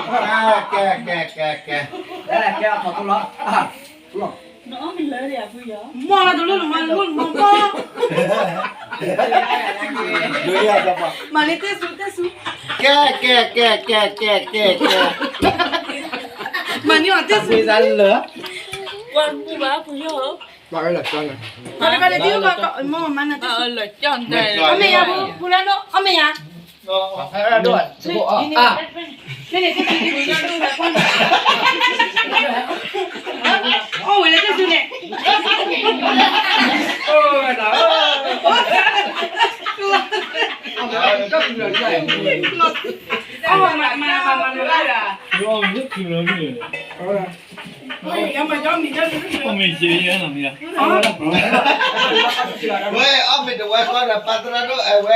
ကဲ ကဲ ကဲ ကဲ ကဲ အီၣ်ခိးထီၣ်လီၤ မီၢ်လီၤတလိၣ်လီၤမီၢ်လီၤမီၢ်မီၢ် မၤန့ၢ်တဲစူတဲစူ ကဲ ကဲ ကဲ ကဲ ကဲ ကဲ ကဲ မၤန့ၢ်အီၤတဲစူ လၢ ပှၤပူၤဘၣ်ပူၤယီၤ မၤလၢကၠီန့ၣ် မၤလၢကၠီန့ၣ် အီၣ်မ့ၢ်ယၤပူၤ ပူၤလၢဒိၣ် အီၣ်မ့ၢ်ယၤ န့ၣ်န့ၣ် အီၣ်ဝဲလၢတၢ်စုန့ၣ် အီၣ်မၤမၤမၤမၤလၢ ဝဲအီၣ်မ့ၢ်တဝဲဃီဒီး ပှၤသရၣ်ဒိၣ်အဝဲ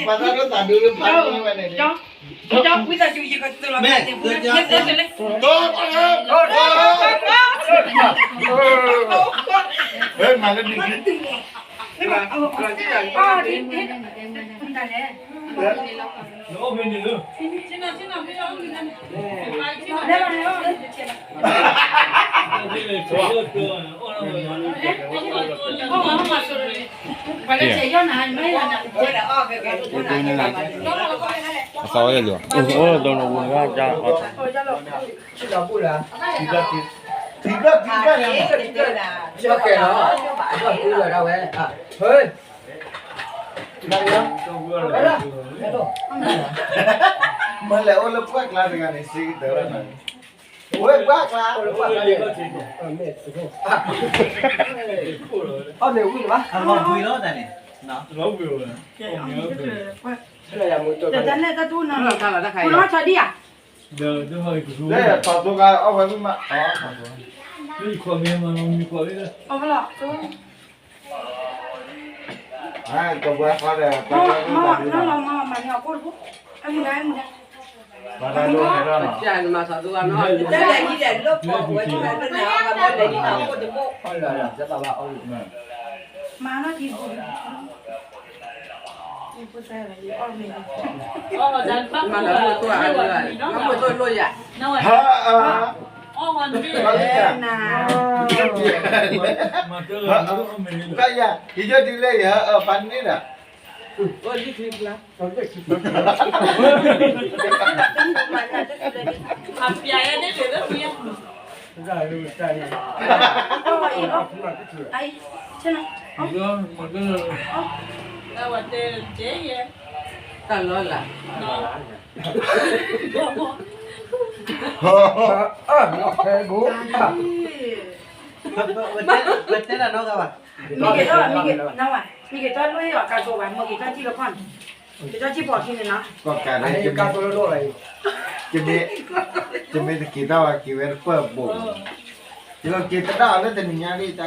ပှၤသရၣ်ဒိၣ်သးဒူလၢဖးဒိၣ်ဝဲန့ၣ် မ့ၢ် မၤလၢဒ် အသးဝဲလီၤ အီၣ် မ့ၢ်လဲၤအိၣ်လၢပှၢ်ကျါတဂၤန့ၣ် စ့ကတၢၢ်ဝဲန့ၣ် ဝဲပှၢ်ကျါ အီၣ်မ့ၢ်ဝံၤလီၤဘၣ် အလီၤဘှံးလီၤတၢ်န့ၣ် တၢ်န့ၣ်တၢ်တူၢ်နီၤ ပူၤလီၤဆီဒံၣ်ဧါ လၢထီၣ်သိကအီၣ်ဝဲဝံၤမး အီၣ်ဖလီၢ် ကဝဲဖးဒီး မၤလီၤမၤလီၤမၤန့ၢ်အီၤကိၣ်တဘိ အမုၢ်ဂၤမုၢ်ဂၤ ပှၤတၢ်ဒိၣ်န့ၣ်ဒီးနီၤ မၤလီၤကံၤပူၤ မၤလီၤမၤလီၤ မၤလီၤ ကယဲၢ်ဒ်လဲၣ်ယၤ အဖးန့ၣ်ဒီး အပျဲၢ်ယဲန့ၣ်လၢ တၢ်လီၤလၢ ဖဲဘိ ပတဲတၢ်နီတဂၤဘၣ် မ့ၢ်က့ၤထီၣ် မ့ၢ်က့ၤထီၣ် နဝဲ မ့ၢ်က့ၤထီၣ်လွံၢ်အီၤ ကၤကိးဝဲ မ့ၢ်က့ၤထီၣ်ထံၣ်လၢခီၣ်န့ၣ် က့ၤထီၣ်ထံၣ်ပိာ်ထံန့ၣ်နီၤ ကီၢ်ကးန့ၣ် ကၤကိးလၢဒိၣ်လီၤအံၤ ယမ့ၢ်တက့ၤတၢ်ဝဲက့ၤဝဲတပၢၢ်ဘိ ယက့ၤတဒၣ်လၢတနံၤညါ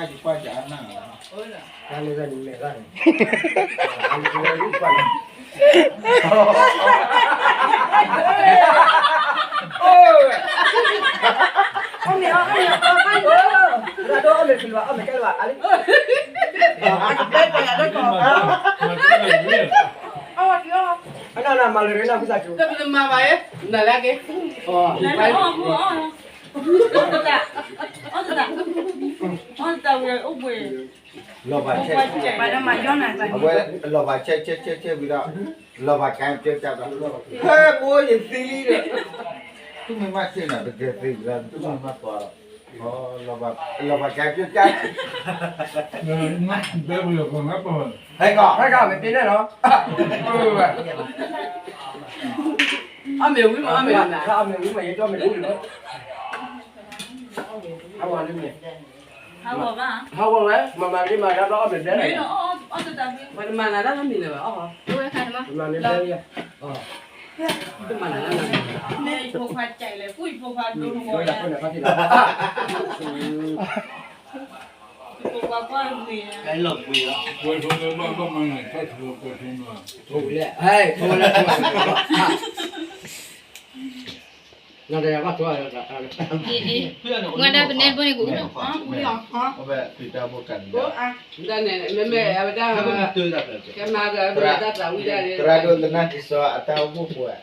ဒ်တၢ်ယကွၢ်ယအနၢ် တၢ်န့ၣ်တၢ်န့ၣ်မဲာ်ဘၣ်န့ၣ် အီၣ်မ့ၢ်အီၣ်အီၣ်မ့ၢ်အီၣ်ဘၣ်န့ၣ် အီၣ်မ့ၢ်ဖံလီၤ အီၣ်မ့ၢ်ကဲလီၤဘၣ် အါလံ အီၣ်မ့ၢ်ဖံအီၣ် အနီၢ်နီၢ်မၤလၢာ်ရ့နၢ်ဖုသးစူၤ တမၤဘၣ်ယဲ နၤလၢက့ အီၣ်တၢ် အီၣ်တၢ် အီၣ်တၢ်ဝဲအိၣ်ဘှံး လီၤဘၣ်ဆဲး အဝဲလီၤဘၣ်ဆဲးဆဲးဆဲးဆဲးဝံၤဒီး လီၤဘၣ်ကဲကဲကဲဒီး ဟဲဘိယသံလံဒီး သူၣ်မ့ၢ်မးဆ့ၣ်နီၤ တကဲသံလီၤ သူၣ်မ့ၢ်မးပှၤလီၤ လီၤဘၣ်ကဲကဲကဲ ဟဲကီး ဟဲကီး မ့ၢ်သ့န့ၣ်လီၤ အီၣ်မ့ၢ်ဝံၤမး အီၣ်မ့ၢ်ဝံၤမး ယဲၢ်ကီၢ်မ့ၢ်ဝံၤလီၤ အဝဲလၢမ့ၢ် ဟးဂီၤဝဲ မၤမၤလံမၤလၢဘျီအီၣ်မ့ၢ်ဘျဲၣ်လီၤ ပှၤတမၤနၤတၢ်မံၤလၢၤဘၣ် အီၣ်ဟီ တမၤနၤတၢ်မံၤလၢၤဘၣ် တမၤနၤတၢ်မံၤ မ့ၢ်ဖိခွါကဲလဲၣ် ဖိဖိခွါဒိၣ်မး ဖိခွါကွၢ်မ့ၢ် လီၤဘှံးလီၤ ဝဲဖိမ့ၢ်ဘၣ်ဘၣ်မၤန့ၣ် တၢ်ထူးကွဲထူးမး ထိးဝဲလၢ ဟဲ ထိးဝဲလၢ ထိးဝဲလၢ မ့ၢ်ဒၣ်ပနဲတဘိန့ၣ်ကအိၣ်လီၤ, အဝဲသုတၢ်ဘိကန့ၣ်, သရၣ်ဒိၣ်သနာ်က့စီၤအတၢ်အိၣ်ဖှိၣ်ဖိဧါ,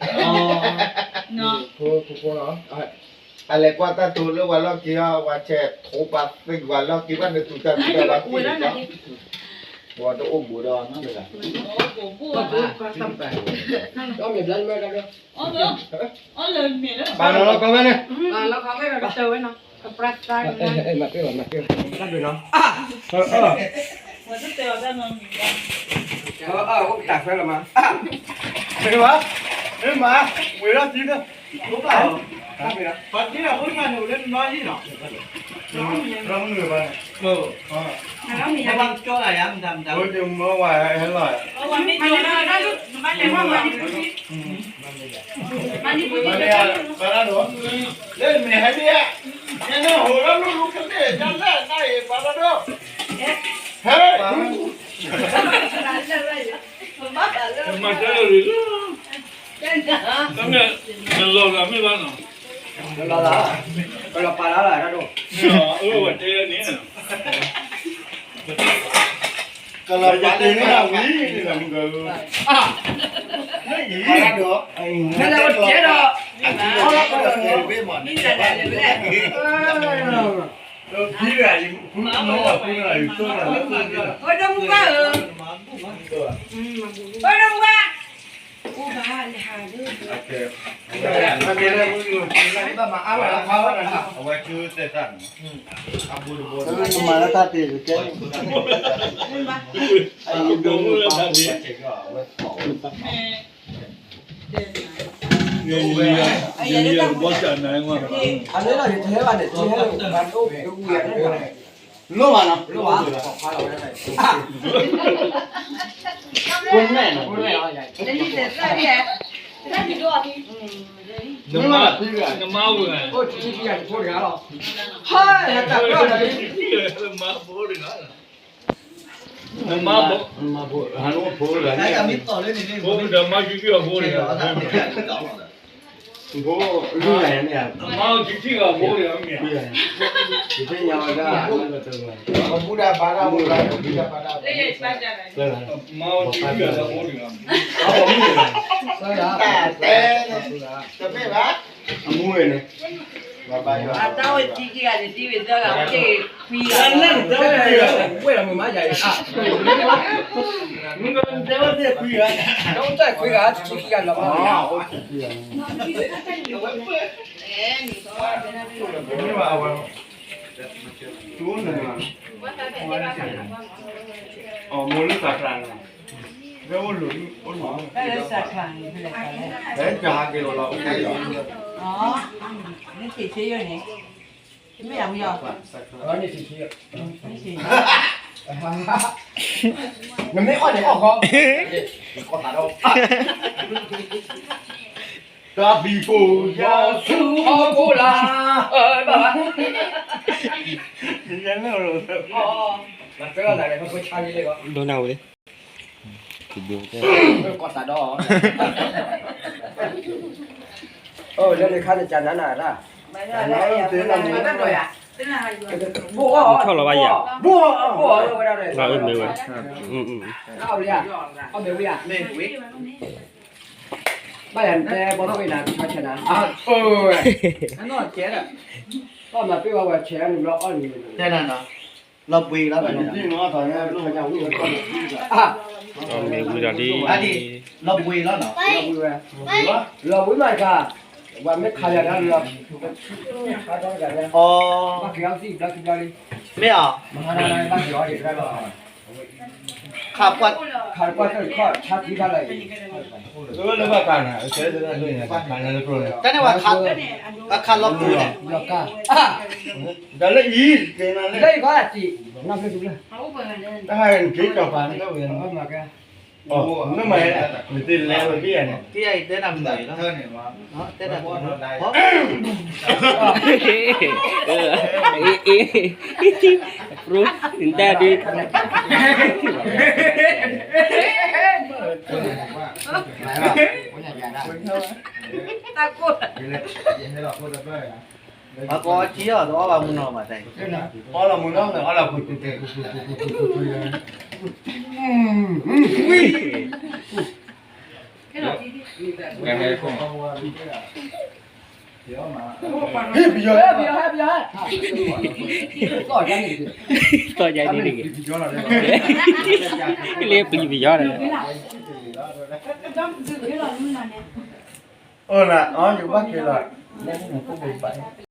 ဖိဖိဖိလီၤ, အလဲၤကွၢ်တၢ်တိၤလၢပှၤလီၢ်ခံအီၤ ပှၤဆဲးထိပာ်သ့ၣ်ပှၤလီၢ်ခံဘၣ်န့ၣ် သူၣ်တၢ်သူၣ်တၢ်ဘၣ်သ့ၣ်န့ၣ်, ပှၤတအိၣ်ဘူးဒီးနီတဂၤ, ပာ်လီၤလီၤကီဝဲန့ၣ်, ပာ်လီၤကီဝဲန့ၣ်, တၢ်ဘျုးနီၤ, အိၣ်တၢ်ခွဲလီၤမး, မ့ၢ်မး, မ့ၢ်မး, ဝံၤလီၤတံၢ်လၢ ပှၤတံၢ်လီၤဖိတဖၣ်န့ၣ် အိၣ်လၢနီၢ်ယံၣ်နီၤ, ဘၣ်ကၠီလၢယၤမတၤမတၤ, မ့ၢ်ဝဲဟဲလီၤ, လၢမ့ၢ်ဟဲဒ်, နဲန့ၣ်ဟိးလၢလူလူကသ့ၣ် တၢ်လၢတၢ်အံၤ ပှၤဘၣ်ဒိ, ဟဲ, မၤတဲလၢလံ, တမ့ၢ်, နလီၤဂာ်မ့ၢ်ဘၣ်နီၤ, နလီၤဂာ်, ပလီၤပာ်လၢ်လၢ်တၢ်ဒိၣ်, အဝဲတဲန့ၣ်, ကလီၤပာ်လၢ်လၢ်ဝံၤန့ၣ်လီၤ, မ့ၢ်, နလဲၤအိၣ်တကဲဒီး, အိၣ်ဒီးမုၢ်ဘၣ်ဧၢ, အိၣ်ဒီးမုၢ်ဘၣ်, အိၣ်ဘၣ်လၢဟးဒၢ, အဝဲ, မၤလၢတၢ်တ့ၢ်ကဲ, အလၢလီၤယတဟဲဘၣ်န့ၣ်, လိၣ်ဘၣ်နီၤ, လိၣ်ဘၣ်, နမါဝဲ, အိၣ်တထံၣ်ခံဂၤတဖိတဂၤလီၤ, ဟဲတၢ်ပၢၢ်လီၤ, နမါဖိတဂၤ, နမါဖိ, ဖိတဂၤမါခံခံအဖိတဂၤ, ဖိတဂၤမါခံခံအဖိတဂၤမ့ၢ်, ယသ့ၣ်ညါဝဲဒၣ်, မါခံခံအဖိတဂၤ, တမ့ၢ်ဘၣ်, အမူဝဲန့ၣ်, အတၢ်အိၣ်ခံခံဂၤန့ၣ် သံဝံၤသၢဂၤ, ဝဲၢ်လီၤမုာ်မးယၤအံၤ, တဲဝဲသ့ၣ်ခွံဂၤ, တၢ်အိၣ်တၢ်ခွံဂၤ, ခံခံဂၤလီၤမး, မ့ၢ်ဘၣ်အဝဲ, အမိၢ်လၢသးကျါန့ၣ်, ဖဲအိၣ်လိၤ, ဖဲဟးက့ၤလီၤလီၤ, မ့ၢ်ယၤ, နမ့ၢ်အီၣ်န့ၣ်အီၣ်ဃီ, တၢ်ဘံၣ်ဖိ, ယၤဆူဟီၣ်ခိၣ်လာ်, ဘၣ်ဘၣ်, ဒိၣ်နၢ်ဝဲ, ကီၢ်သးဒီ, လၢနခါနကနၤနၤရၣ်, ဘၣ်ထီၣ်လီၤဘၣ်ယၤ, အမ့ၢ်ဝဲ, ဘၣ်ယၤတဲဘီၣ်သွံၣ်နၤ ဆီဆဲနၤ, ဘၣ်မၤပ့ၢ်ဝဲဝဲဆဲးနုာ်လီၤအီၣ်နံၤ, တဲနၤနီၤ, လီၤဘှံးလီၤ, မ့ၢ်ဝံၤဒီးလံ, လီၤဘှံးလီၤနီၤ, လီၤဘှံးမးတခါ, ဝဲမ့ၢ်ခးယၤဒီးလီၤ, အီ, မ့ၢ်အီၤ, ခးပှၢ်, ခးပှၢ်တခီၣ်ဆါသံဘၣ်လီၤအံၤ, တၢ်န့ၣ်ဝဲ, ခးလီၤပှံၤန့ၣ်, ဒီးလၢအံၤ, လၢအံၤခီ, တၢ်ဟဲက့ၤကီၤပၤန့ၣ်, မ့ၢ်မၤ, နတလဲၤဝဲဘၣ်ယၤန့ၣ်, တဲတၢ်မၤအံၤလီၤ, တဲတၢ်, အ့, အ့, အ့, နတဲဒုး, တၢ်ကိၢ်, အကအီထံအီၤ တအီဘၣ်မုၢ်နီၤဘၣ်တၢ်, အီလီၤမုၢ်နီၤ အီလီၤပှၤ, ဝံၤ, ဟဲခိၣ်, ဟဲပယီၤ, သီၣ်ယါန့ၣ်တဂ့ၤ, လၢပျံၤပယီၤန့ၣ်, အိၣ်လၢအီယဘၣ်က့ၤလီၤ, မ့ၢ်မ့ၢ်ခိၣ်ဘၣ်